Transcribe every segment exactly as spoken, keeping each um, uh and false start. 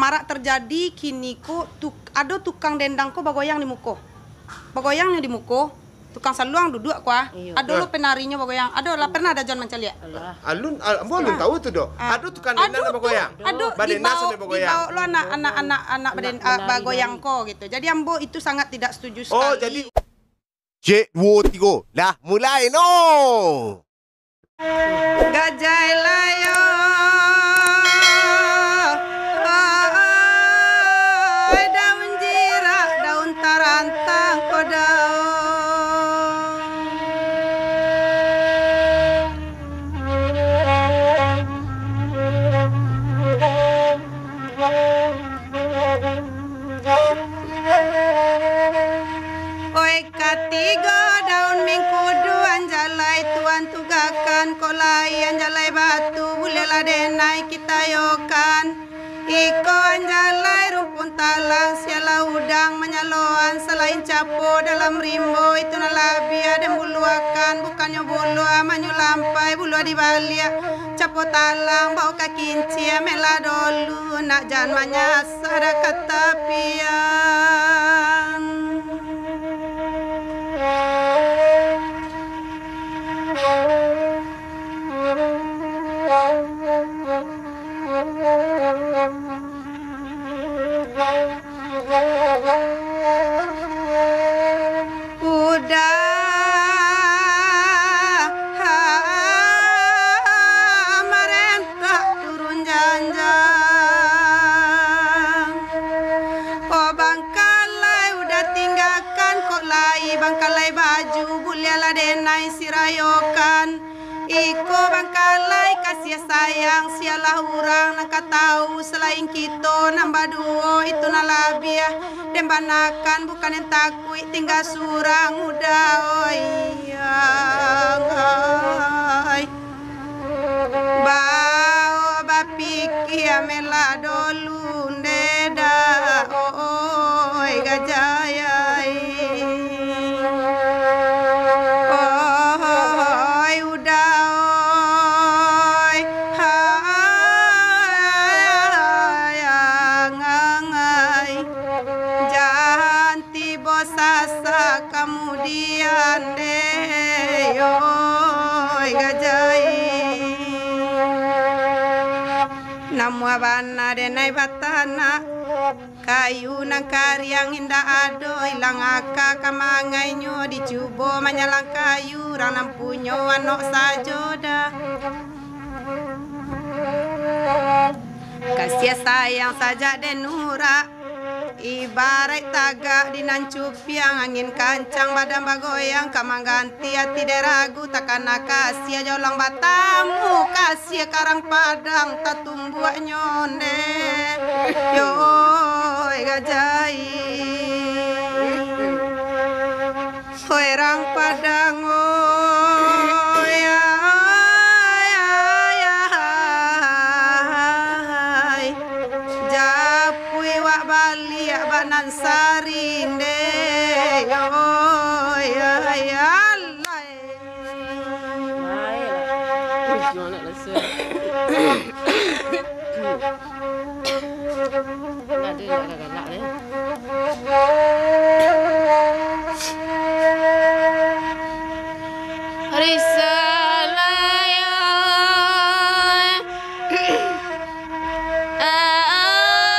arak tarjadi kini ko, tuk-, ado tukang dendang ko bagoyang di muko. Bagoyangnyo di muko, tukang saluang duduak ko ah. Iyo. Ado lo Nah. penarinyo bagoyang. Ado lah, pernah ado jan mancaliak? Alah. Alun, al-, ambo alun Ah. tahu tu doh. Ah. Ado tukang Ado dendang nan tu, bagoyang? ado Badendang dibao-, sambil bagoyang. dibao lo anak, anak, anak, anak baden-, Nak ah, menari-nari. bagoyang ko gitu. Jadi ambo itu sangat tidak setuju Oh, sekali. jadi Cek, duo, tigo. Lah, mulai no. Gajai layo. Oi, daun jirak, daun tarantang ko daun. Oi, katigo daun mingkudu, anjalai Tuan tugakan, kok lai anjalai batu, buliahlah denai kitayokan. Iko anjalai rumpun talang, sialah udang manyaloan, salain capo dalam rimbo, itu nan labiah den buluakan, bukannyo buluah manyulampai, buluah dibaliak. Capo talang bao ka kincia, melah dolu, nak jan manyasa dak ka tapian. Udah marentak turun janjang. Oh, bangkalai udah tinggakan, kok lai bangkalai baju, buliahlah denai sirayokan. Iko bangkalai kasiah sayang, sialah urang nan ka tahu salain kito nan baduo, itu nan labiah den banakan, bukan den takuik tingga surang, udah, oi, yang, ai. Bao bapikia melah dolu, nde dak, oi, gajai ai. Oi, udah, oi, hayang angai. Jan tibo sasak kamudian, deh, oi, gajai. Namuah bana denai batanak, kayu nan kariang indak ado, ilang aka ka mangainyo, dicubo manyalang kayu, urang nan punyo anok sajo dah. Kasiah sayang sajak den urak, ibaraik tagak di nan cupiang, angin kancang badan bagoyang, ka mangganti ati den ragu, takana kasiah jolang batamu, kasiah karang padang tatumbuak nyonde, yo, oi, gajai. Oi, rang Padang, oi, ai, ai, ai, ai. Japuik wak baliak bak nan sarinde, oi, ai, alai. Baiklah. Ado nan galak-galak deh. Risalah,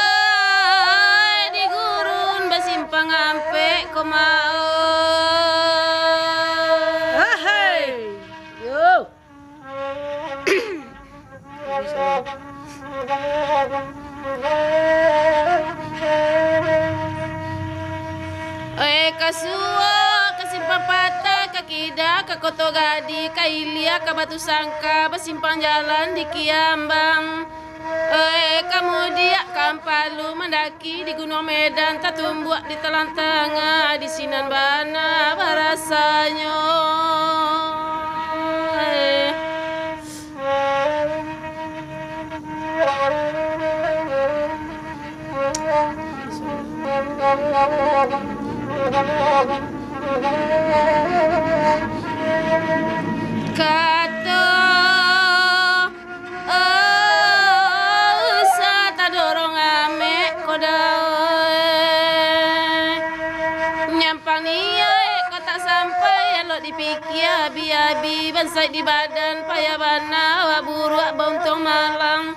ai, di gurun basimpang ampek ko mah. Ahai. Yo. Oi, ka suok, ka Simpang Patah, ka kida, ka Koto Gadih, ka ilia, ka Batusangka, basimpang jalan di Kiambang. Oi, ka mudiak, ka Ampalu, mandaki di Gunuang Medan, tatumbuak di Talang Tangah, di sinan bana barasanyo. Kato, oh, usah tadorong ame. Pikia abi-abi, bansaik di badan, payah bana, awak buruak bauntuang malang.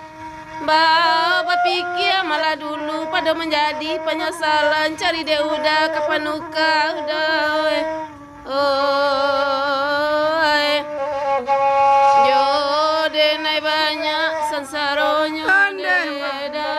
Ba-, bapikia malah dulu, pado manjadi panyasalan, cari dek uda ka panuka uda, oi. Oi. Jo denai banyak sansaronyo. Ondeh, Mak. Deda.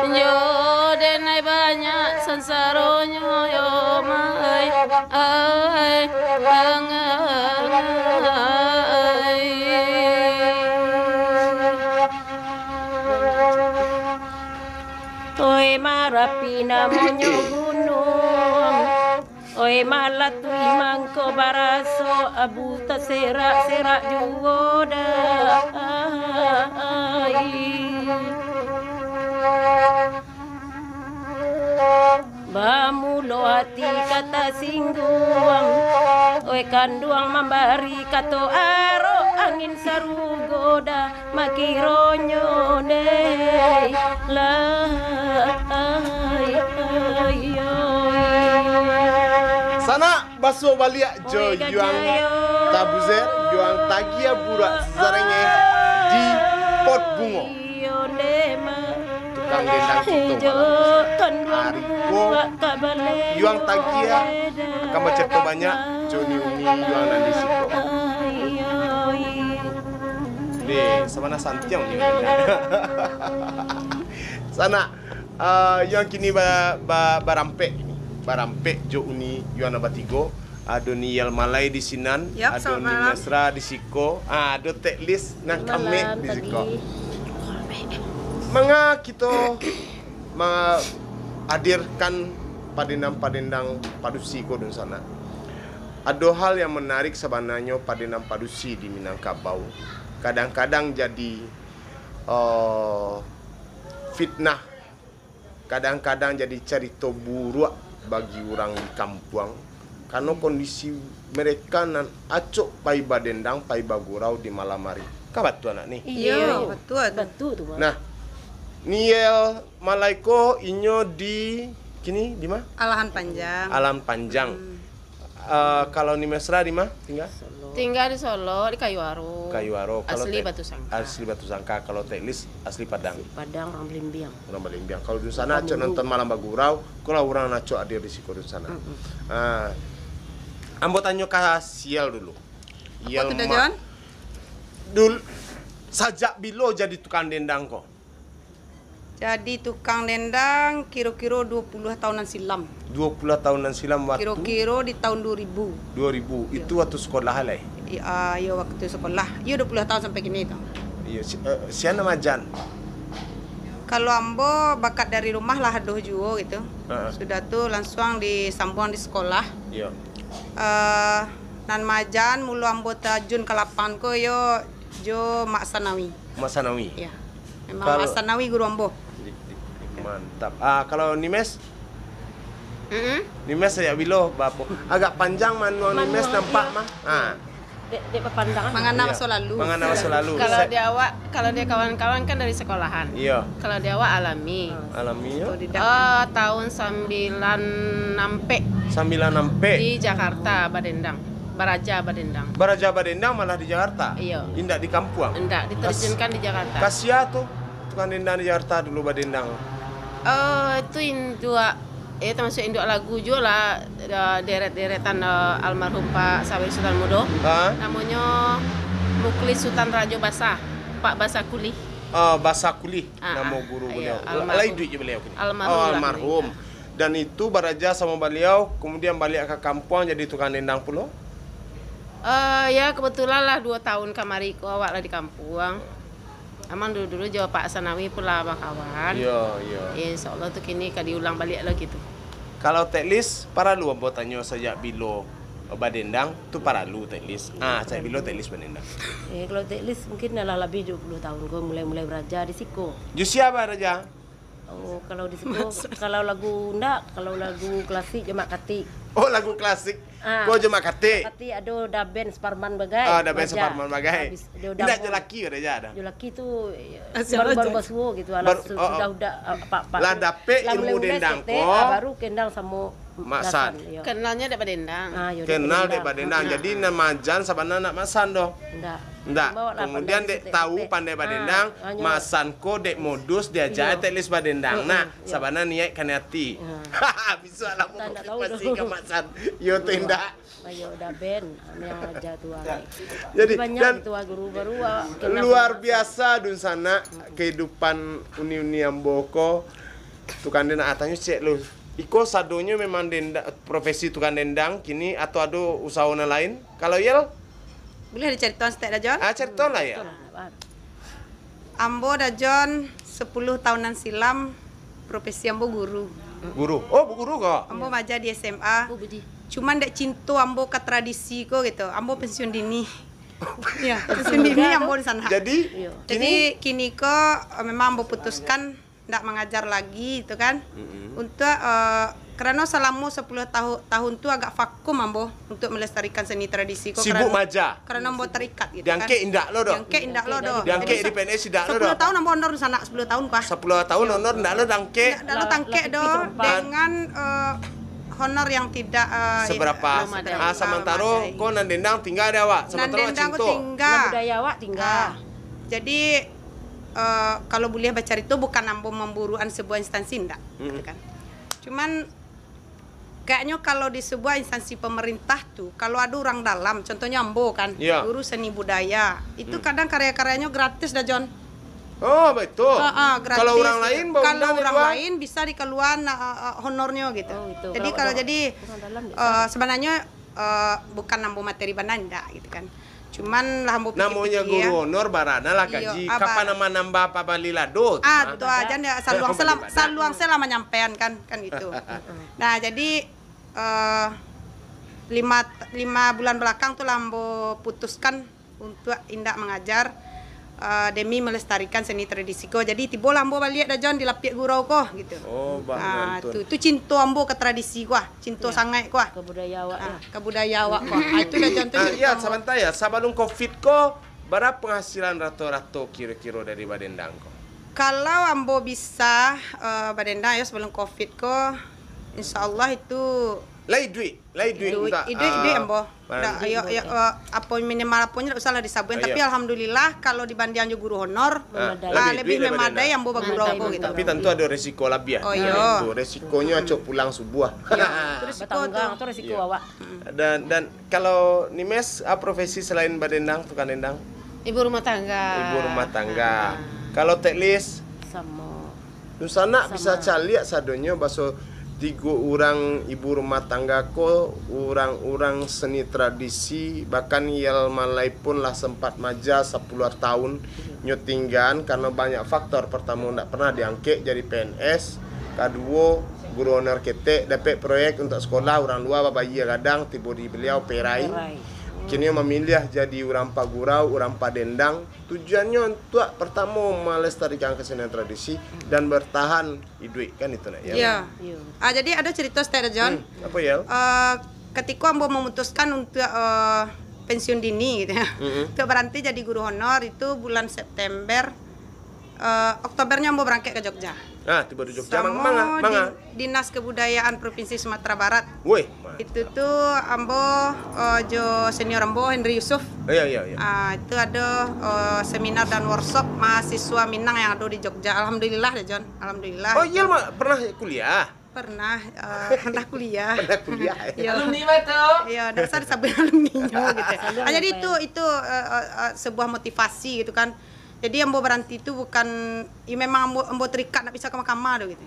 Nyo denai banyak sansaronyo, yo mai, ai, angai. Oi Marapi namonyo gunuang, oi Malatui mangko baraso, abu taserak-serak juo dai. Bamulo ati ka tasingguang, oi kanduang mambari kato arok angin sarugo da makironyo deh, lai, ai, ai. Sanak, basuo baliak jo Yuang Tabuzer, Yuang Tagia Burak Sarengeh di Pot Bungo. Tukang dendang kito malam ko. Ari ko, Yuang Tagia akan bacarito banyak jo ni uni Yuang nan di siko. Deh, sabana santiang ni. Sanak, ah, Yuang kini ba-, ba-, barampek, barampek jo uni Yuang nan batigo. Ado Niel Malai di sinan, Yap, ado selamat malam. Nimesra di siko, ah, ado Teklis nan kamek di siko. Manga kito ma-, hadirkan padendang-padendang padusi ko, dunsanak? Ado hal yang menarik sabananyo padendang padusi di Minangkabau. Kadang-kadang jadi, eh, fitnah, kadang-kadang jadi carito buruak bagi urang di kampuang, karano kondisi mereka nan acok pai badendang, pai bagurau di malam hari. Ka batua nak ni? Iyo, iyo, batua tu. Batua tu, Bang. Nah, Niel Malaiko inyo di, kini di ma? Alahan Panjang. Alahan Panjang. Hmm. Eh, kalau Nimesra di ma tingga? Tingga di Solok, di Kayu Aro. Kayu Aro. Kalau Asli Tek-, Batu Sangka. Asli Batu Sangka. Kalau Teklis asli Padang. Asli Padang, urang Balimbiang. Urang Balimbiang. Kalau dunsanak acok nonton Malam Bagurau, ko lah urang nan acok hadir di siko dunsanak. Mm-mm. Ah. Ambo tanyo ka Siel dulu. Apo tu, Jon? Dul-, sajak bilo jadi tukang dendang ko? Jadi tukang dendang kiro-kiro duo puluah taun nan silam. Duo puluah taun nan silam waktu? Kiro-kiro di taun duo ribu. Duo ribu. Iyo. Itu waktu sekolah lai? I-, ah, iyo, waktu sekolah. Iyo, duo puluah taun sampai kini tu. Iyo, si-, eh, sia nan maaja? Kalau ambo bakat dari rumah lah ado juo gitu. Heeh. Sudah tu lansuang disambuang di sekolah. Iyo. Eh, nan maaja mulo ambo tajun ka lapangan ko iyo jo Mak Sanawi. Mak Sanawi. Iyo. Memang Mak Sanawi guru ambo. Di, di, di, mantap. Ah, kalau Nimes? Mm-mm. Nimes sajak bilo, bapo? Agak panjang manuang Nimes nampak mah. Ah. Dek, dek bapandangan. Mangana maso lalu. Mangana maso lalu. Kalau di awak, kalau di kawan-kawan kan dari sekolahan. Iyo. Kalau di awak alami. Alami, yo. Otodidak. Eh, tahun sambilan ampek. Sambilan ampek. Di Jakarta badendang. Baraja badendang. Baraja badendang malah di Jakarta? Iyo. Indak di kampuang? Indak, diterjunkan di Jakarta. Kas-, ka sia tu, tukang dendang di Jakarta dulu badendang? Eh, itu induak, eh, termasuk induak lagu juo lah, eh, deret-deretan, eh, almarhum Pak Sawer Sutan Mudo. Ha? Namonyo Muklis Sutan Rajo Basah, Pak Basah Kulih. Ah, Basah Kulih, ah, namo guru beliau. Almarhum. Lah iduik juo beliau kini? Almarhum. Oh, lah almarhum. Dan itu baraja samo baliau, kemudian baliak ka kampuang jadi tukang dendang pulo? Eh, ya, kebetulan lah duo tahun kamari ko awak lah di kampuang. Amang dulu-dulu jo Pak Sanawi pun lah bakawan. Iyo, iyo. Insya Allah tu kini ka diulang baliak lagi tu. Kalau Teklis, paralu ambo tanyo sajak bilo badendang, tu paralu Teklis. Ah, sajak bilo Teklis badendang? Eh, kalau Teklis mungkin lah labiah duo puluah tahun ko mulai-mulai baraja di siko. Jo sia baraja? Oh, kalau di situ, kalau lagu ndak, kalau lagu klasik jo Mak Katik. Oh, lagu klasik. Ah, ko jo Mak Katik. Mak Katik ado Da Band Suparman bagai. Ah, Da Band Suparman bagai. Indak jo laki ado ja dah. Jo laki tu, eh, baru-baru basuo gitu, alah, sudah-udah, ah, apak-apak. Lah dapek ilmu dendang ko, ah, baru kendal samo Mak San. Kenalnyo dek badendang. Ah, yo, dek badendang. Kenal dek badendang. Jadi nan maaja sabana ndak Mak San doh. Ndak. Ndak. Kemudian dek tahu pandai badendang, Mak San ko dek modus diaja Tek Lis badendang. Nah, sabana niaik ka ati. Bisuak lah mau konfirmasi ka Mak San. Yo atau indak? Ayo, Da Band, nan aja tu. Jadi, banyak gitu, guru baru, luar biasa dunsanak kehidupan uni-uni ambo ko. Tukang dendang, ah, tanyo ciek lu. Iko sadonyo memang denda-, profesi tukang dendang kini atau ado usaho nan lain? Kalau Yel? Buliah dicaritoan saketek, Da Jon? Ah, caritoan lah, Yel. Ambo, Da Jon, sapuluah taun nan silam, profesi ambo guru. Guru. Oh, guru ko? Ambo maaja di S M A. Cuman dek cinto ambo ka tradisi ko gitu, ambo pensiun dini. Ya, pensiun dini ambo di sana. Jadi, kini ko, eh, memang ambo putuskan ndak mangajar lagi, itu kan. Untuk, eh, karano salamo sapuluah tahu-, tahun tu agak vakum ambo untuk melestarikan seni tradisi ko. Sibuk maaja. Karano ambo terikat gitu kan. Diangkek indak lo doh? Diangkek indak lo doh. Diangkek di P N S indak lo doh? Sapuluah tahun ambo honor di sana, sapuluah tahun kah? Sapuluah tahun honor ndak lo diangkek? Ndak lo diangkek doh, dengan, eh, honor yang tidak, eh, seberapa. Ah, samantaro ko nan dendang tingga di awak, samantaro cinto. Nan dendang ko tingga. Nan budaya awak tingga. Ah, jadi, eh, kalau buliah bacarito, bukan ambo mamburukan sebuah instansi, ndak, gitu kan. Cuman, kayaknyo kalau di sebuah instansi pemerintah tu, kalau ado urang dalam, contohnyo ambo kan, guru seni budaya, itu kadang karya-karyanyo gratis, Da Jon. Oh, betul. Ha, ha, gratis gitu. Kalau urang lain, kalau urang lain bisa dikaluaan, ah, ah, honornyo gitu. Oh, gitu. Jadi kalau jadi, eh, sebenarnyo, eh, bukan ambo materi bana, ndak gitu kan. Cuman lah ambo pikir-pikir. Namonyo guru honor, barana lah gaji. Iyo, ah, kapan manambah pabali lado tu, ah, tu aja ndak, saluang se lah, saluang se lah manyampaian kan, kan gitu. Nah, jadi, eh, lima, lima bulan belakang tu lah ambo putuskan untuk indak mangajar, eh, demi melestarikan seni tradisi ko. Jadi, tibolah ambo baliak, Da Jon, di lapiak gurau ko gitu. Oh, bah, ah, mantun. Tu, tu cinto ambo ka tradisi ko ah. Cinto sangaik ko ah. Ka budaya awak, ah, ka budaya awak ko ah. Ah, itu Da Jon tu. Ah, ya, sabanta ya, sabalum covid ko, bara penghasilan rato-rato kiro-kiro dari badendang ko? Kalau ambo bisa, eh, badendang ya sabalum covid ko, insya Allah itu. Lai duit, lai duit. Duit, iduik, ah, iduik ambo. Ndak, yo, yo, eh, apo minimal aponyo ndak usah lah disabuikan, tapi alhamdulillah kalau dibandiang jo guru honor, ah, lebih memadai ambo bagurau ko gitu. Tapi tantu ado resiko labiah. Oh, iyo. Itu resikonyo acok pulang subuah. Iyo, itu resiko tu. Batanggang tu resiko awak. Dan, dan kalau Nimes, ah, profesi selain badendang, tukang dendang? Ibu rumah tangga. Ibu rumah tangga. Ah. Kalau Teklis? Samo. Dunsanak bisa caliak sadonyo baso tigo urang ibu rumah tangga ko, urang-urang seni tradisi, bahkan Yel Malai pun lah sempat maja sapuluah tahun nyo tinggaan karano banyak faktor. Pertamo, ndak pernah diangkek jadi P N S. Kaduo, guru honor ketek, dapek proyek untuak sekolah, urang lua babayia gadang, tibo di baliau perai. Perai. Kini mamiliah jadi urang pagurau, urang padendang. Tujuannyo untuak, pertamo, malestarikan kesenian tradisi dan bertahan iduik, kan itu, nak, ya? Iya. Iya. Ah, jadi ada cerita, Ustaz Rajon. Hmm, apa, ya? Eh, ketika ambo memutuskan untuk, eh, pensiun dini, gitu ya. Mm-mm. Untuk berhenti jadi guru honor itu bulan September, eh, Oktobernya ambo berangkat ke Jogja. Ah, tiba di Jogja, mang-, Samo manga, manga? Di-, Dinas Kebudayaan Provinsi Sumatera Barat. Woi, mantap. Itu tu ambo, eh, jo senior ambo, Henry Yusuf. Iya, iya, iya. Ah, itu ada, eh, seminar dan workshop mahasiswa Minang yang ada di Jogja. Alhamdulillah deh, Jon. Alhamdulillah. Oh, iya, Mak, pernah kuliah? Pernah, eh, pernah kuliah. Pernah kuliah, ya? Iya. Alumni mah tu. Iya, dasar sampai alumni gitu. Ah, jadi itu, itu, eh, eh, eh, sebuah motivasi gitu kan. Jadi ambo berhenti tu bukan, ya memang ambo, ambo terikat nak bisa ke mahkamah tu gitu.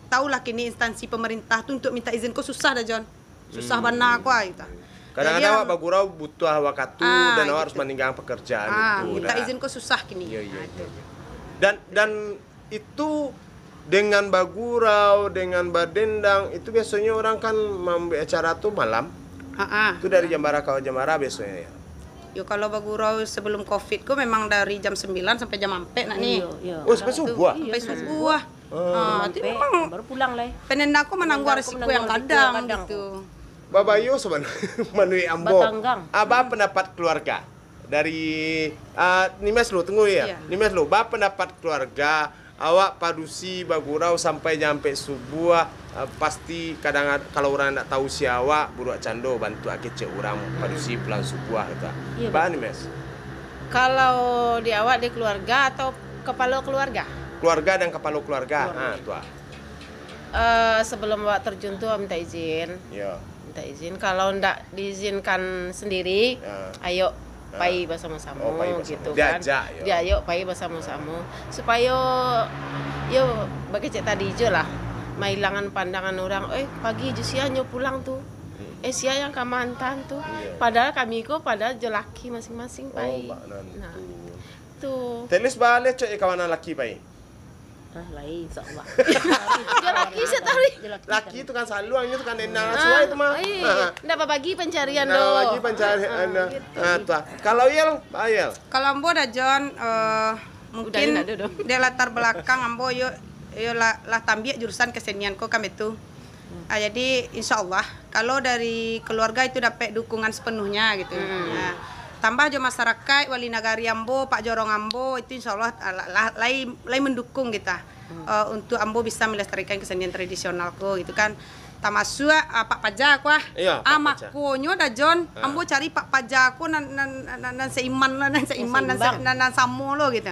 Tahulah kini instansi pemerintah tu untuk minta izin ko susah dah, Jon. Susah bana ko, ah, gitu. Kadang-kadang awak bagurau butuh wakatu dan awak harus maninggalkan pekerjaan itu, minta izin ko susah kini. Iya, iya, iya. Dan, dan itu dengan bagurau, dengan badendang, itu biasanya orang kan mambuat acara tu malam. Ha, ha. Itu dari jam bara ka jam bara biasanya, ya? Yo, kalau bagurau sebelum covid ko memang dari jam sembilan sampai jam ampek nak ni. Iya, iya. Oh, sampai subuh, ah? Sampai subuh, ah. Ah, tu memang baru pulang lai. Penendang ko manangguang risiko yang gadang gitu. Babayo sabananyo manuruik ambo. Batanggang. Aba pendapat keluarga dari, ah, Nimes lu, tunggu ya. Iya. Nimes lu, ba pendapat keluarga, awak padusi bagurau sampai jam ampek subuah, ah, pasti kadang ad-, kalau urang ndak tahu si awak, buruak cando, bantuak kecek urang padusi pulang subuah gitu. Iya, ba, betul. Nimes? Kalau di awak, di keluarga atau kepala keluarga? Keluarga dan kepala keluarga. Keluarga. Ha, tu ah. Eh, sebelum awak terjun tu, minta izin. Ya. Minta izin. Kalau ndak diizinkan sendiri, ya, ayo, ya, pai basamo-samo, oh, pai basamo, gitu kan. Diajak, ya. Dia ayo pai basamo-samo. Supayo, yo, bakecek tadi jo lah. Mailangan pandangan urang, "Eh, pagi jo sia nyo pulang tu. Hmm. Eh, sia yang ka maanta tu." Iya. Padahal kami ko, padahal jo laki masing-masing pai. Oh, bak nan tu. Nah, tu. Telis baleh cok ya kawan laki pai. Ah, lai, insyaallah. Dia laki sih tadi. Laki tukang saluang, inyo tukang dendang, ah, suai tu mah. Ai, ndak babagi pancarian doh. Ndak babagi pancarian, ah, nah. Gitu. Ah, tu ah. Kalau Yel, ah, Yel. Kalau ambo dah, Jon, eh, mungkin dari latar belakang ambo yo, yo lah, lah tambiak jurusan kesenian ko kan betu. Ah, jadi, insyaallah, kalau dari keluarga itu dapek dukungan sepenuhnya gitu. Hmm. Ah, tambah jo masyarakat, wali nagari ambo, Pak Jorong ambo, itu insyaallah, ah, la-, la-, lai, lai mendukung kita, eh, untuk ambo bisa melestarikan kesenian tradisional ko gitu kan. Tamasuak, ah, Pak Paja ko ah. Iya, Pak Paja. Ah, makonyo dah, Jon, ah, ambo cari Pak Paja ko nan, nan, nan, nan seiman lah, nan seiman, nan se-, nan, nan samo lo gitu.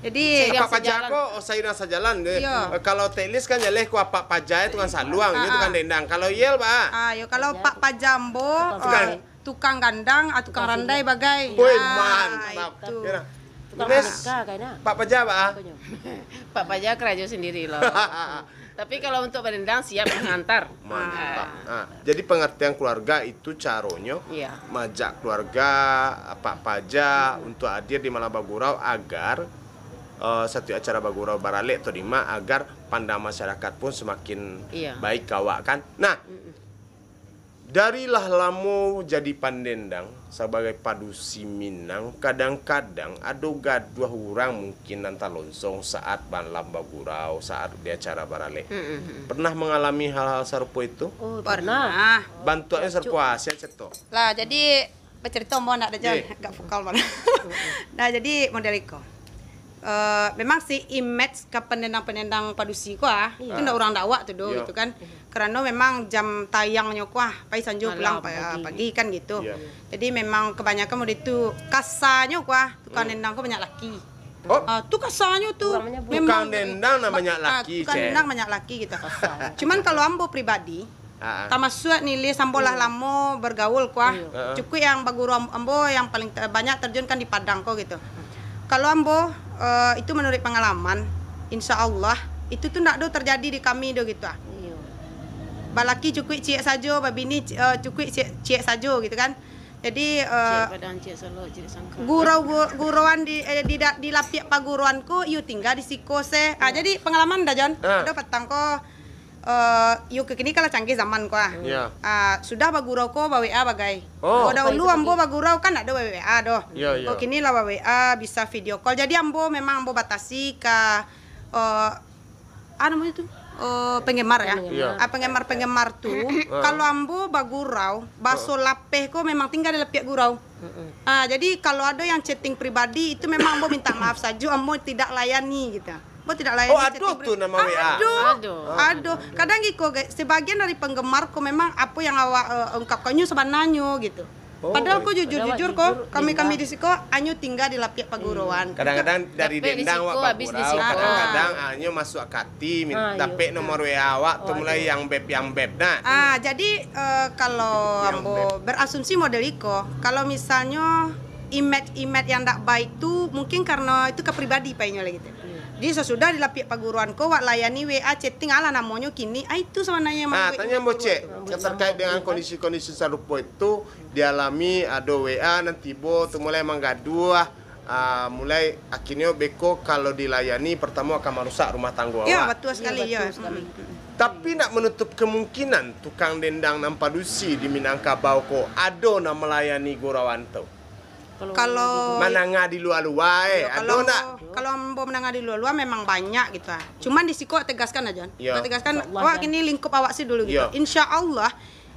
Jadi, Apak Paja ko, oh, sairang sajalan deh. Iyo. Eh, kalau Telis kan jaleh ko Apak Paja itu kan saluang, itu kan dendang. Kalau Yel, ba? Ah, yo, kalau Pak Paja ambo, tukang, eh, tukang gandang, ah, tukang randai bagai. Woi, ah, mantap. Itu. Yo lah. Tukang boneka, kayaknya. Pak Paja, ba? Pak Paja karajo sendiri lo. Tapi kalau untuk badendang, siap mangantar. Mantap. Ah. Ah, jadi pengertian keluarga itu caronyo, iya, majak keluarga, Apak Paja, hmm, untuk hadir di malam bagurau agar, eh, satiok acara bagurau baralek atau dima, agar pandang masyarakat pun semakin, iya, baik ka awak kan. Nah, mm-mm. Dari lah lamo jadi pandendang, sabagai padusi Minang, kadang-kadang ado gaduah urang mungkin nan talonsong saat malam bagurau, saat di acara baralek. Mm, mm, mm. Pernah mangalami hal-hal sarupo itu? Oh, pernah. Bantuaknyo sarupo a, sia carito? Lah, jadi bacarito ambo ndak ado, Jon. Ye. Agak vokal malah. Nah, jadi model iko. Eh, memang si image ka pandendang-pandendang padusi ko ah, iya, itu ndak urang dawak tu doh, iya, gitu kan. Karano memang jam tayangnyo ko ah, pai sanjo pulang pa-, pagi kan gitu. Malam, pagi. Iya. Jadi memang kebanyakan model tu kasanyo ko ah, tukang, hmm, dendang ko banyak laki. Oh. Ah, tu kasanyo tu. Memang tukang dendang nan banyak laki, ah, tukang dendang banyak laki gitu. Kasar. Cuman kalau ambo pribadi, ah, ah, tamasuak ni, Lis, ambo lah lamo bergaul ko ah. Iya. Ah, ah. Cukuik yang baguru am-, ambo yang paling te-, banyak terjun kan di Padang ko gitu. Kalau ambo, eh, itu menurut pengalaman, insya Allah, itu tu ndak do terjadi di kami do gitu ah. Iya. Balaki cukuik ciek sajo, babini, eh, cukuik ciek, ciek sajo gitu kan. Jadi, eh, ciek Padang, ciek Solok, ciek Sangka. Gurau, gu-, gurauan di, eh, di da-, di lapiak paguruan ko, iyo tingga di siko se. Ah, jadi pengalaman dah, Jon. Ah. Ado patang ko, eh, iyo kini kan lah canggih zaman ko ah. Iya. Ah, sudah bagurau ko ba-W A bagai. Oh. Kalau dahulu ambo bagurau kan ndak ado ba-W A doh. Iya, iya. Ko kini lah ba-W A, bisa video call. Jadi ambo memang ambo batasi ka, eh, ah, namonyo tu, eh, penggemar ya. Penggemar. Iya. Ah, penggemar-penggemar tu, ah, kalau ambo bagurau, baso lapeh ko memang tingga di lapiak gurau. Mm-mm. Ah, jadi kalau ado yang chatting pribadi, itu memang ambo minta maaf sajo, ambo tidak layani gitu. Ambo tidak layani. Oh, ado chatting pri-, tu nama W A? Ado. Ado. Ado. Kadang giko, guys, sebagian dari penggemar ko memang apo yang awak, eh, ungkapkan nyo sabananyo gitu. Oh, padahal ko jujur-jujur ko, kami-kami di siko hanyo tingga di lapiak paguruan. Kadang-kadang dari dendang awak bagurau, kadang-kadang, ah, nyo masuak ka ati, min-, dapek nomor W A awak tu mulai yang beb, yang beb, nah. Ah, jadi, eh, kalau ambo berasumsi model iko, kalau misalnyo image-image yang ndak baik tu mungkin karena itu ka pribadi painyo lah gitu. Jadi sasudah di lapiak paguruan ko, wak layani W A chatting, alah namonyo kini, ah, itu sabananyo yang mambuek. Ah, tanyo ambo cek, yang terkait dengan kondisi-kondisi sarupo itu, dialami ado W A nan tibo tu mulai manggaduah, ah, mulai akhirnyo beko kalau dilayani, pertamo akan marusak rumah tanggo awak. Iyo, batua sakali, iyo. Tapi ndak menutup kemungkinan tukang dendang nan padusi di Minangkabau ko ado nan malayani gurauan tu. Kalau manangah di lua-lua, eh, ado ndak? Kalau ambo manangah di lua-lua memang banyak gitu ah. Cuman di siko tegaskan aja. Yo. Tegaskan, awak kini lingkup awak sih dulu gitu. Yo. Insya Allah,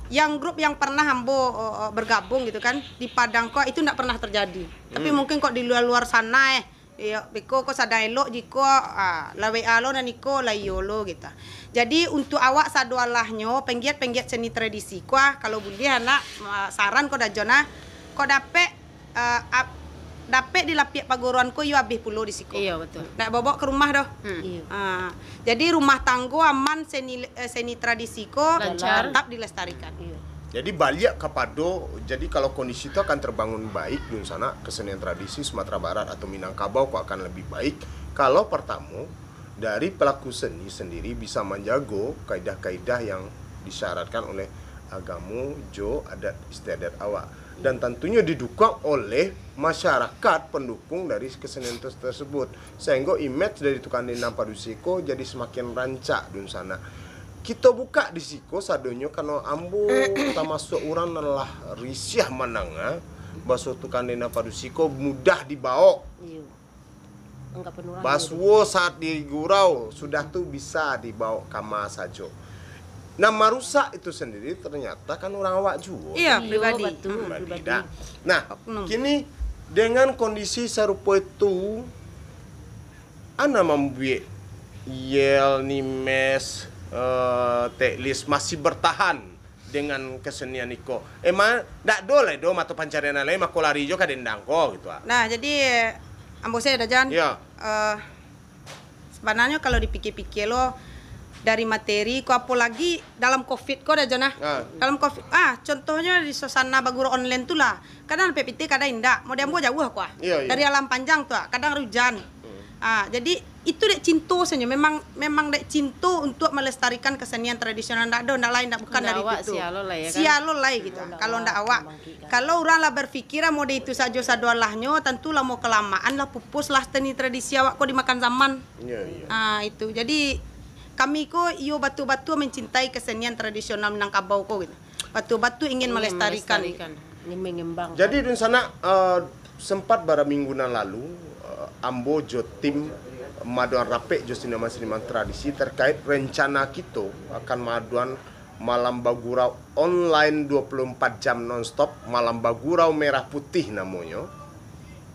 yang grup yang pernah ambo, o, o, bergabung gitu kan, di Padang ko itu ndak pernah terjadi. Tapi mungkin kok di luar-luar sana, eh, iyo, beko ko sadang elok jiko, ah, lah W A lo nan iko, lah iyo lo gitu. Jadi untuk awak sadualahnyo, penggiat-penggiat seni tradisi ko ah, kalau buliah anak, ah, saran ko Dajon ah, kok dapek eh, ap-, dapek di lapiak paguruan ko iyo abih pulo di siko. Iyo, betul. Ndak bawa ke rumah doh. Hmm. Iyo. Ah, jadi rumah tanggo aman seni, eh, seni tradisi ko tetap dilestarikan. Iyo. Jadi baliak kapado, jadi kalau kondisi tu akan terbangun baik, dunsanak, kesenian tradisi Sumatera Barat atau Minangkabau ko akan lebih baik kalau pertamo dari pelaku seni sendiri bisa manjago kaidah-kaidah yang disyaratkan oleh agamo jo adat istiadat awak. Dan tantunyo didukuang oleh masyarakat pendukung dari kesenian tes-, tersebut. Sehinggo imej dari tukang dendang padusi ko jadi semakin rancak dunsanak. Kito bukak di siko sadonyo karano ambo tamasuak urang nan lah risiah mandanga baso tukang dendang padusi ko mudah dibaok. Iyo. Basuo saat di gurau, sudah tu bisa dibaok kama sajo. Nah, marusak itu sendiri ternyata kan urang awak juo. Iyo, pribadi. Iyo, batua, pribadi. Nah, kini dengan kondisi sarupo itu, ana mambuek Yel, Nimes, eh, Teklis masih bertahan dengan kesenian iko. Emang ndak ado lai do mato pancarian nan lain, mako lari jo ka dendang ko gitu ah. Nah, jadi ambo se Dajon. Yo. Eh, sebenarnyo kalau dipikir-pikir lo dari materi ko, apolagi dalam covid ko Dajon ah. Ah. Dalam covid, ah, contohnyo di suasana baguru online tu lah. Kadang dapek pitih, kadang indak. Model ambo jauah ko ah. Iyo, iyo. Dari Alam Panjang tu ah, kadang hujan. Ah, jadi itu dek cinto sajo. Memang, memang dek cinto untuk melestarikan kesenian tradisional. Ndak ado, ndak lain, ndak bukan dari itu. Sia lo lai, ya kan? Sia lo lai gitu. Kalau ndak awak. Kalau urang lah berpikiran model itu sajo sadualahnyo, tentu lamo kelamaan lah pupus lah seni tradisi awak ko dimakan zaman. Iyo, iyo. Ah, itu. Jadi kami ko iyo batua-batua mencintai kesenian tradisional Minangkabau ko gitu. Batua-batua ingin melestarikan. Ingin mengembangkan. Jadi dunsanak, eh, sempat bara minggu nan lalu, eh, ambo jo tim maadoan rapek jo seniman-seniman tradisi terkait rencana kito akan maadoan malam bagurau online dua puluh empat jam nonstop, malam bagurau merah putih namonyo.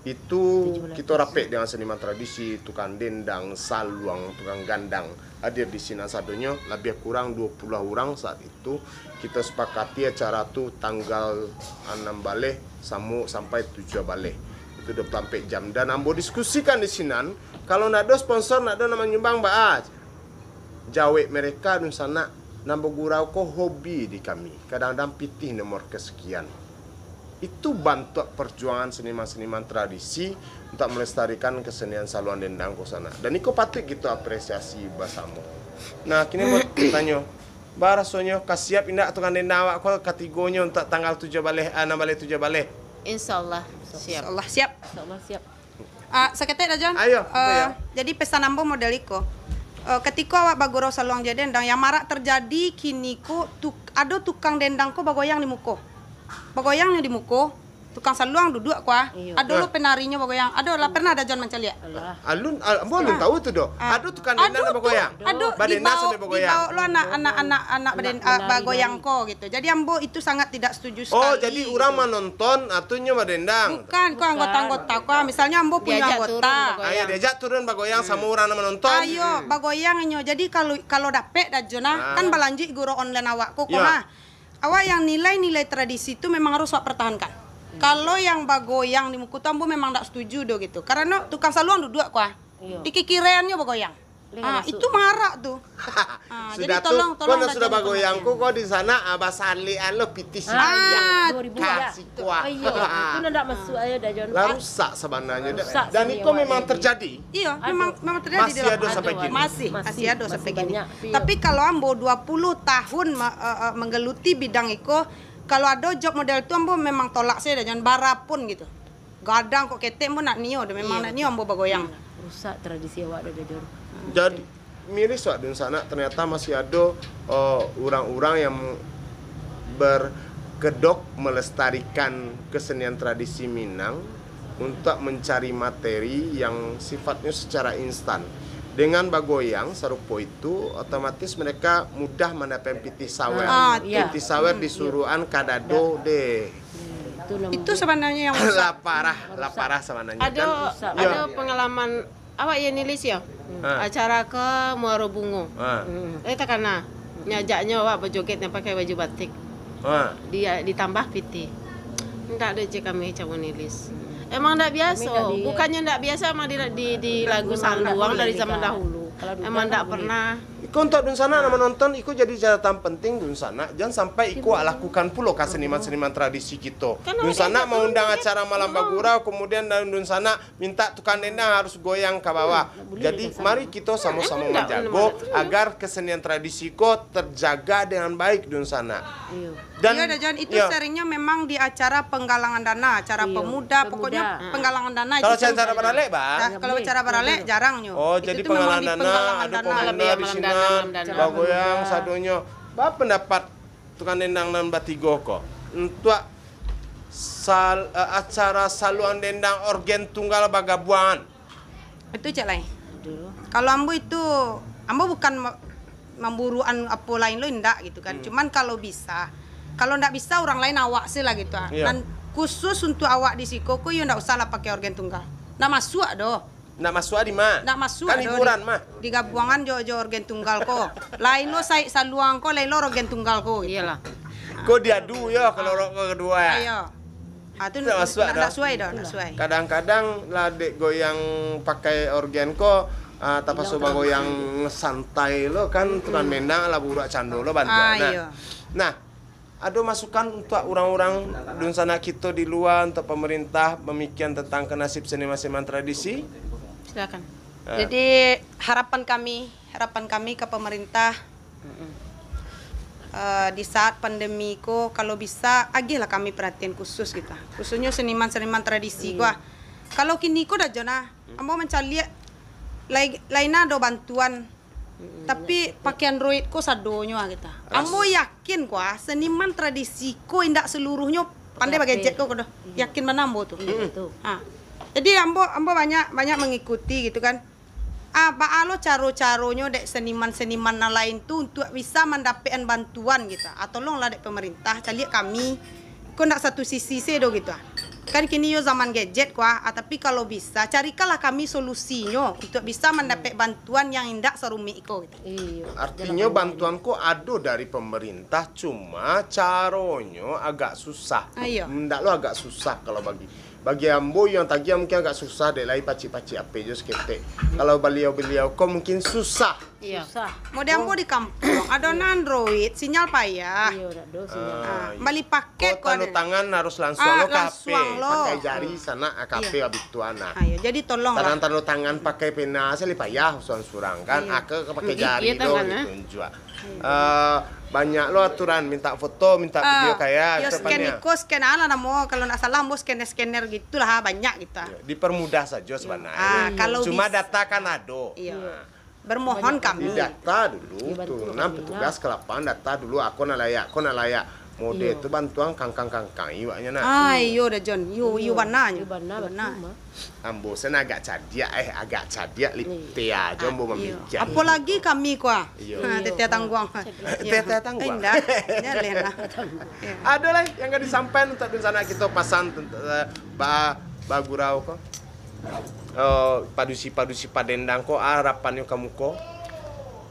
Itu kito rapek dengan seniman tradisi, tukang dendang, saluang, tukang gandang hadir di sinan sadonyo, labiah kurang dua puluh urang saat itu. Kito sepakati acara tu tanggal anam baleh samo sampai tujuah baleh. Itu dua puluh ampek jam. Dan ambo diskusikan di sinan, kalau ndak ado sponsor, ndak ado nan manyumbang, baa. Jawek mereka, dunsanak, nan bagurau ko hobi di kami. Kadang-kadang pitih nomor kesekian. Itu bantuak perjuangan seniman-seniman tradisi untuk melestarikan kesenian saluang dendang ko sanak. Dan iko patuik kito apresiasi basamo. Nah, kini buat tanyo, ba rasonyo ka siap indak tukang dendang awak ko katigonyo untuk tanggal tujuah baleh, ah, anam baleh tujuah baleh? Insya Allah, siap. Insya Allah, siap. Insya Allah, siap. Ah, saketek Dajon. Ayo, ah, apo yo? Jadi pesan ambo model iko. Eh, katiko awak bagurau saluang jo dendang, yang marak terjadi kini ko tuk-, ado tukang dendang ko bagoyang di muko. Bagoyangnyo di muko, tukang saluang duduak ko ah. Iyo. Ado lo penarinyo bagoyang. Ado lah, pernah Dajon mancaliak? Alah. Alun, al-, ambo alun tahu tu doh. Ah. Ado tukang dendang nan bagoyang? Ado, badendang sambil bagoyang. Dibaok lo anak, anak, anak, anak baden-, ah, bagoyang ko gitu. Jadi ambo itu sangat tidak setuju sekali. Oh, jadi urang manonton, atunyo badendang. Bukan, ko anggota-anggota ko. Misalnyo ambo punyo anggota. Ah, yo, diajak turun bagoyang samo urang nan manonton. Ayo, bagoyang inyo. Jadi kalau, kalau dapek Dajon ah, kan balanjuik gurau online awak ko, ko ah. Awak yang nilai-nilai tradisi tu memang harus awak pertahankan. Kalau yang bagoyang di muko tu, ambo memang ndak setuju doh gitu. Karano tukang saluang duduak ko ah. Iyo. Di kikiriannyo bagoyang. Ah, itu marak tu. Ah, jadi tolong, tolong sudah bagoyang ko, ko di sana, ah, basalikan lo pitih siko. Ah, dua ribu ya. Kasih kuah. Oh, iyo, itu nan ndak masuk ayo Dajon. Lah rusak sabananyo. Dan iko memang terjadi. Iyo, memang, memang terjadi. Masih ado sampai kini. Masih, masih ado sampai kini. Tapi kalau ambo dua puluh tahun ma-, eh, eh, menggeluti bidang iko, kalau ado job model tu ambo memang tolak sajo, Dajon, barapun gitu. Gadang kok ketek, ambo ndak nio doh, memang ndak nio ambo bagoyang. Rusak tradisi awak doh, Dajon. Jadi, miris awak dunsanak, ternyata masih ado, eh, urang-urang yang berkedok melestarikan kesenian tradisi Minang untuk mencari materi yang sifatnya secara instan. Dengan bagoyang sarupo itu, otomatis mereka mudah mendapatkan pitih sawer. Ah, iya. Pitih sawer disuruhan kadado deh. Itu sebenarnya yang lah parah, lah parah sebenarnya. Ada Dan- ada pengalaman awak ya Nilis ya? Ha. Acara ke Muaro Bungo. Ha. Eh takana. Nyajaknya awak berjoget yang pakai baju batik. Ha. Dia ditambah pitih. Ndak ada je kami cawan Nilis. Emang ndak biasa. Bukannya ndak biasa emang di, di, di lagu Sambuang dari zaman dahulu. Emang ndak pernah. Iko untuk dunsanak nak menonton, iko jadi catatan penting dunsanak. Jangan sampai iko lakukan pulo ka seniman-seniman tradisi kito. Dunsanak mengundang acara malam bagurau, kemudian dalam dunsanak minta tukang dendang harus goyang ke bawah. Jadi mari kito sama-sama menjago agar kesenian tradisi ko terjaga dengan baik dunsanak. Dan Iya dah John, itu seringnya memang di acara penggalangan dana, acara pemuda, pokoknya penggalangan dana. Kalau itu acara baralek, bah? Nah, kalau acara baralek jarangnya. Oh, Itu jadi tuh memang penggalangan di dana, penggalangan ada dana. penggalangan dana di sini, bagoyang sadonya. Ba pendapat tukang dendang nan batigo ko untuk sal, eh, acara saluang dendang orgen tunggal bagabuangan. Itu cek lai. Kalau ambo itu, ambo bukan ma- mamburuan apo lain lo indak gitu kan. Cuman kalau bisa, kalau ndak bisa orang lain awak sih lah gitu ah. Iya. Dan khusus untuk awak di siko ko yo ndak usah lah pakai orgen tunggal. Ndak masuk doh. Nak masuk di ma? Ndak masuk Kan doh hiburan di, mah. Digabungan jo jo orgen tunggal ko. Lain lo sai saluang ko, lain lo orgen tunggal ko gitu. Iyalah. Ko diadu yo kalau rokok kedua. Ayo. Ah tu Ndak masuk ndak dah. Ndak suai doh, ndak suai. Kadang-kadang lah dek goyang pakai orgen ko, ah, tapaso bagoyang santai lo kan, tukang dendang lah burak cando lo bantuan. Ah, Nah. Iya. Nah, ado masukan untuk orang-orang dunsanak kito di luar, untuk pemerintah memikian tentang ke nasib seniman-seniman tradisi? Silakan. Ah. Jadi harapan kami, harapan kami ke pemerintah eh, di saat pandemi ko kalau bisa agihlah kami perhatian khusus gitu. Khususnya seniman-seniman tradisi ko ah. Kalau kini ko dah John ah, ambo mancaliak lai lain ado bantuan. Tapi pakai Android ko sadonyo ah gitu. Ambo yakin ko ah seniman tradisi ko indak seluruhnyo pandai bagejek ko ko doh. Yakin bana ambo tu. Ha. Jadi ambo ambo banyak banyak mengikuti gitu kan. Ah, baa lo caro-caronyo dek seniman-seniman nan lain tu untuk bisa mandapekkan bantuan gitu. Ah, tolonglah dek pemerintah, caliak kami. Ko ndak satu sisi se do gitu ah. Kan kini yo zaman gadget ko ah, ah, tapi kalau bisa carikanlah kami solusinyo untuk bisa mandapek bantuan yang indak sarumik iko gitu. Artinyo bantuan ko ado dari pemerintah, cuma caronyo agak susah. Ah, iyo. Ndak lo agak susah kalau bagi bagi ambo yang tagih mungkin agak susah dek lai pacik-pacik ape jo saketek. Kalau baliau-baliau ko mungkin susah. Iya. Model ambo di kampuang, ado nan Android, sinyal payah. Iyo, dak do sinyal. Ah, Ah, bali paket Ko tando tangan harus langsung Ah, lo ka langsung hape, lo. Pakai jari sanak ka hape abituan nah. Ayo, jadi tolonglah. Tangan tando tangan pakai pena se lai payah surang-surang kan. Aka ka pakai jari do ditunjuak. Eh, banyak lo aturan minta foto, minta video kaya. Yo scan iko, scan ala namo kalau ndak salah ambo scanner-scanner gitulah ha, banyak gitu. Dipermudah saja sebenarnya. Ah, kalau Cuma bisa. Data kan ado. Iyo. Bermohon Di kami. Data dulu tu, nan petugas ke lapangan data dulu, ako nak layak, ako nak layak. Model tu bantuan kangkang-kangkang iwaknya nak. Ah, iyo dah John. Iyo, iyo bana nyo. Iyo bana, Iyo bana. Betul mah. Ambo sen agak cadiak eh, agak cadiak lite aja ambo Iyo. mamikir. Apalagi kami kuah. Iyo. Ha, tetea tangguang. Tetea tangguang. Indah. Jangan lah. Ado lai yang ka disampaikan untuk dunsanak kito pasan tentang eh, ba bagurau ko. Eh, padusi-padusi padendang ko harapannyo ka muko.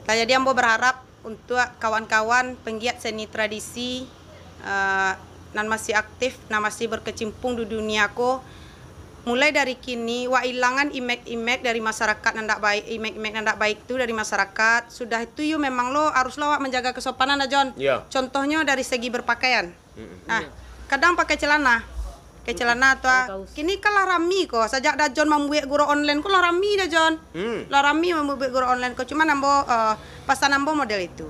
Nah, jadi ambo berharap untuk kawan-kawan penggiat seni tradisi eh, nan masih aktif, nan masih berkecimpung di dunia ko, mulai dari kini wak ilangan imek-imek dari masyarakat nan dak baik, imek-imek nan dak baik tu dari masyarakat. Sudah itu yo memang lo harus lo awak menjaga kesopanan dah John. Ya. Contohnya dari segi berpakaian. Nah, kadang pakai celana. Pakai celana tu ah. Kini kan lah rami ko. Sajak dah John mambuek gurau online ko lah rami dah John. Hmm. Lah rami mambuek gurau online ko. Cuman ambo eh, pasan ambo model itu.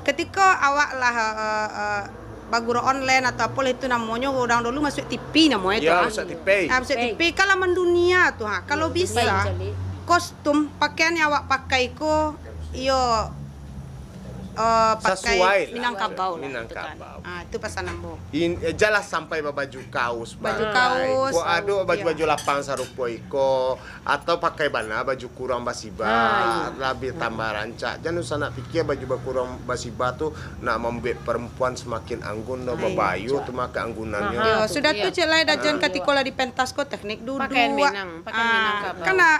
Ketika awak lah eh, eh, bagurau online atau apalah itu namonyo, urang dulu masuk T V namonyo tu Ya, ah. masuk T V. Ah, masuk T V kan lah mendunia tu ha. Kalau bisa calik. Kostum pakaian yang awak pakai ko iyo eh, pakai Minangkabau lah, Minangkabau. Ah, itu pasan ambo. In-, eh, janlah sampai babaju kaus, Baju kaus, kok ado baju-baju lapang sarupo iko, atau pakai bana baju kuruang basiba, Ah, iya. labiah tambah rancak. Jan usah nak pikir baju bakuruang basiba tu nak mambuek perempuan semakin anggun, doh, Ah, iya, babayo cak. tu mah keanggunannyo. Yo, sudah tu, cek lai, dajan katiko lah di pentas ko, teknik duduak. Pakaian Minang, pakaian Minangkabau. Kan nak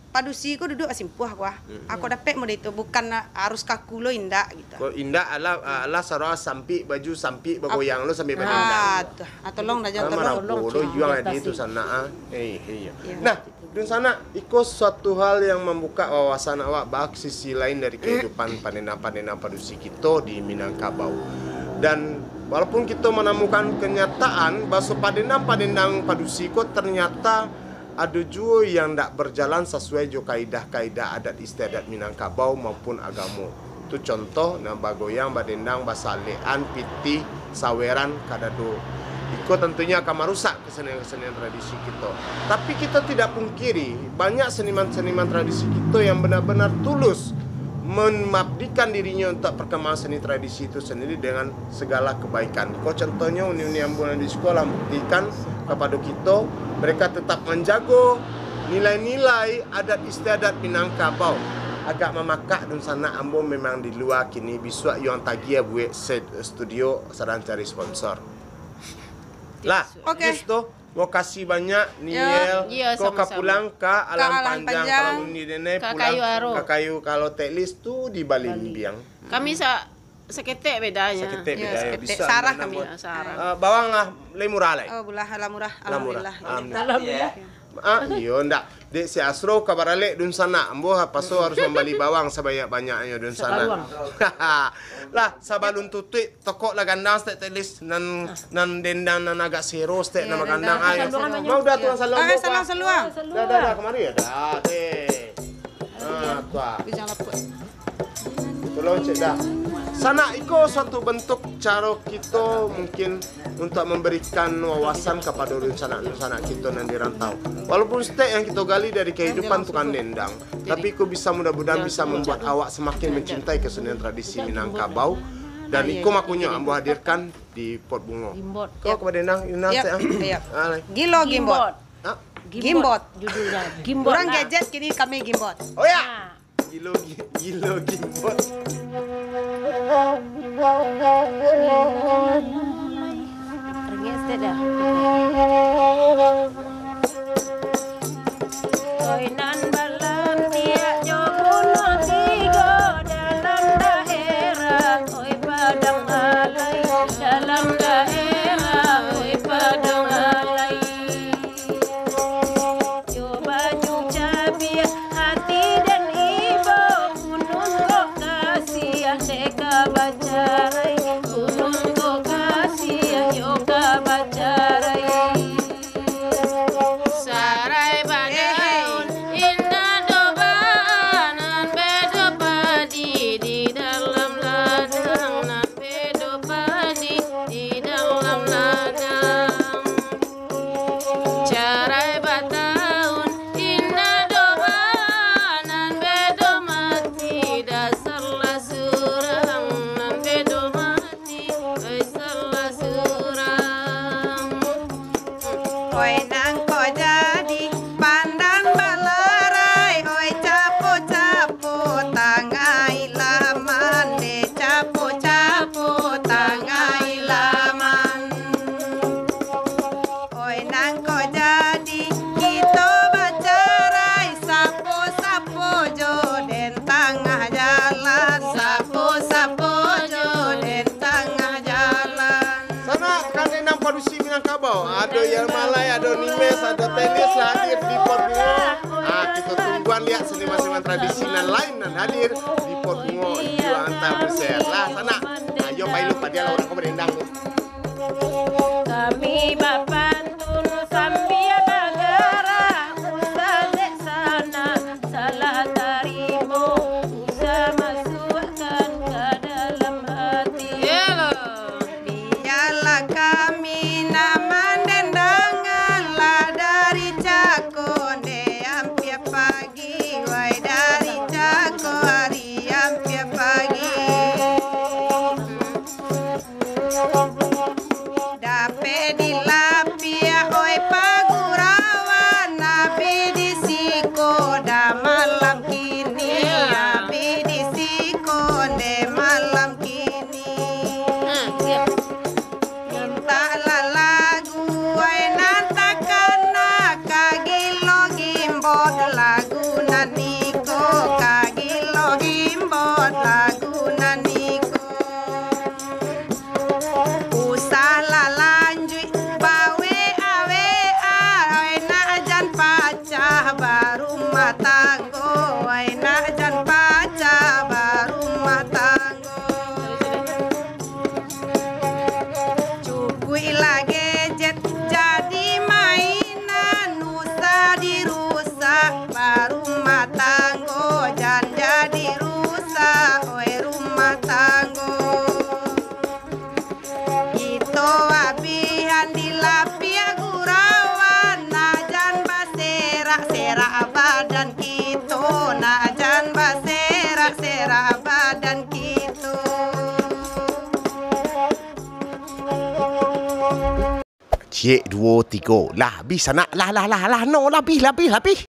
padusi ko duduak basimpuah ko ah. Ako dapek mode itu, bukan nak harus kaku lo, indak gitu. Ko indak, alah, alah sarawa sampik, baju sampik, bagoyang lo sambil badendang. Ah, tu. Ah, tolong dah, jan, tolong. Marapo lo juang adi tu sanak ah. Eh, iyo. Nah, dunsanak, iko suatu hal yang mambuka wawasan awak bak sisi lain dari kehidupan padendang-padendang padusi kito di Minangkabau. Dan walaupun kito manamukan kenyataan baso padendang-padendang padusi ko ternyata ado juo yang ndak berjalan sasuai jo kaidah-kaidah adat istiadat Minangkabau maupun agamo. Tu contoh, nan bagoyang, badendang, basalekan, pitih, saweran, kadado. Iko tantunyo akan marusak kesenian-kesenian tradisi kito. Tapi kito tidak pungkiri, banyak seniman-seniman tradisi kito yang benar-benar tulus mengabdikan dirinyo untuk perkembangan seni tradisi itu sendiri dengan segala kebaikan. Ko contohnyo, uni-uni ambo nan di sikolah buktikan kapado kito, mereka tetap manjago nilai-nilai adat istiadat Minangkabau. Agak mamakak dunsanak, ambo memang di lua kini, bisuak yuang tagiah buek set studio, sadang cari sponsor. Lah, Oke. Jus tu, makasih banyak, Niel. Iyo, ko ka sama-sama. pulang ka Alam Alam Panjang, Panjang. Kalau uni denai Ka pulang Kayu Aro. ka Kayu, kalau Teklis tu di Balimbiang. Kami sa-, saketek bedanyo. Saketek Iyo, bedanyo, saketek. bisa Sarah nanam kami. buat. Iyo, Sarah. Ah, bawang lah, lai murah lai. Oh, bulah lah murah. Lah murah. Alhamdulillah. Alhamdulillah. Alhamdulillah. Ah, iyo, ndak. Dek si Asro ka baralek dunsanak. Ambo paso harus mambali bawang sabanyak-banyaknyo dunsanak. Saparuang. Lah, sabalun tutuik, tokok lah gandang stek Teklis, nan, nan dendang nan agak sero stek Iyo, nan dendang. bagandang. Ayo. Saluang, Mau dah tuan saluang. Ah, saluang, saluang. Dah, dah, dah, kemari ya. Dah, deh. Ah, tuan. Pisang lapuk. Tolong cek dah. Sanak, iko suatu bentuk caro kito mungkin untuk memberikan wawasan kapado dunsanak-dunsanak kito nan di rantau. Walaupun stek yang kito gali dari kehidupan tukang dendang, tapi iko bisa, mudah-mudahan bisa membuat awak semakin mencintai kesenian tradisi Minangkabau. Dan iko makonyo ambo hadirkan di Pot Bungo. Gimbot. Kau kepada Nang, Nang Yap, stek, ah? yap. Ah, lai. Gilo Gimbot. Gimbot. Ah? Gimbot. Gimbot. Judulnya. Gimbot Urang lah. gadget, kini kami Gimbot. Oh ya. Nah. Gilo, gi-, gilo Gimbot. Rengek stek dah. Oi nan balantiak jo bunuh tigo dalam daerah, oi Padang Alai, dalam daerah, oi Padang Alai. Jo baju cabiak, ati den ibo, kunun kok kasiah dek ka bacarai, kunun kok kasiah yo ka bacarai. Sarai badaun, indak doh baanan, bedo padi di dalam ladang, nan bedo padi di dalam ladang. Carai bataun, indak doh baanan, bedo mati, dasarlah surang, nan bedo mati. Oi nan ko jadi pandan balarai, oi capo-capo tangai laman, deh capo-capo tangai laman. Oi nan ko jadi kito bacarai, sapo-sapo jo den tangah jalan, sapo-sapo jo den tangah jalan. Sanak, tukang dendang padusi Minangkabau, ado Yelma Lai, ado Nimes, ado Teklis lah hadir di Pot Bungo. Ah, kito tungguan liak seniman-seniman tradisi nan lain nan hadir di Pot Bungo, Juang Tabuser. Lah, sanak, ayo pai lu padialah urang ko badendang tu. Kami bapantun sambia bagarak, usah dek sanak salah tarimo, usah masuakkan ka dalam hati. Bialah kami nan mandendangan lah dari cako nde ampia pagi, wai dari cako ari ampia pagi. lagu nan iko. Usah lah lanjuik bawe-awe-a, oi nak jan pacah barumah tanggo, oi nak jan pacah barumah tanggo. Cukuiklah gadget jadi mainan, usah dirusak barumah tanggo, jan jadi rusak, oi rumah tanggo. Kito abihan di lapiak gurauan, nak jan baserak-serak badan kito, nak jan baserak-serak badan kito. Ciek, duo, tigo. Lah, abih sanak. Lah, lah, lah, lah. No, lah, abih, lah, abih, lah, abih.